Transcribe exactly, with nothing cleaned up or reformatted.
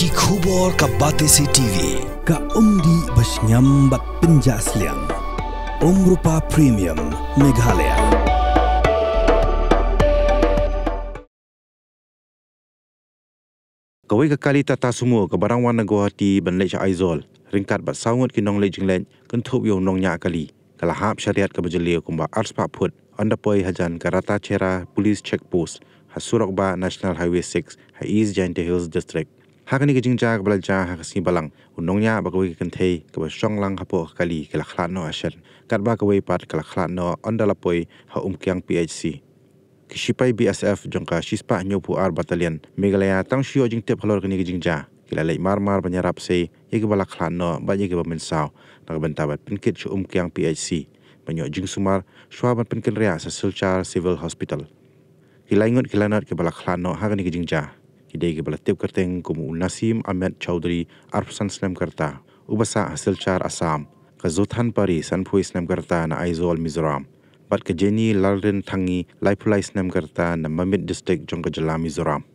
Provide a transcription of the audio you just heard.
Ki khubor ka Batesi T V. Ka umdih ba shngiam bad pynjah sliang. Umrupa Premium Meghalaya. Kawei ka kali Tata Sumo kaba dang wan na Guwahati ban leit sha Aizawl ryngkat bad saw ngut ki nongleit jingleit kynthup ïa u nongñiah kali ka la hap sha riat kaba jylliew kumba arspah phut ynda poi hajan ka Ratacherra Police Check Post ha surok bah National Highway six ha East Jaintia Hills District. Ha kane ka jingjia kaba la jia ha ka sngi Balang, u nongñiah bad kawei ka kynthei kaba shong lang hapoh ka kali ki la khlad noh ha shen, katba kawei pat ka la khlad noh ynda la poi ha Umkiang P H C. Ki shipai B S F jong ka shispah hynñiewphew ar Battalion Meghalaya tang shu ïoh jingtip halor kane ka jingjia, ki la leit mar mar ban ïarap sei ïa kiba la khlad noh bad ïa kiba mynsaw na ka bynta ban pynkit sha Umkiang P H C ban ïoh jingsumar shuwa ban pynkynriah sha Silchar Civil Hospital. Ki lai ngut ki lanot kiba la khlad noh ha kane ka jingjia ki dei kiba la tip kyrteng kum u Nasim Ahmed Chowdhury, arphew san snem ka rta, uba sah ha Silchar, Assam, ka Zothan Pari, sanphew snem ka rta, na Aizawl, Mizoram, bad ka Jenny Lalrin Thangi, laiphew lai snem ka rta, na Mamit District jong ka jylla Mizoram.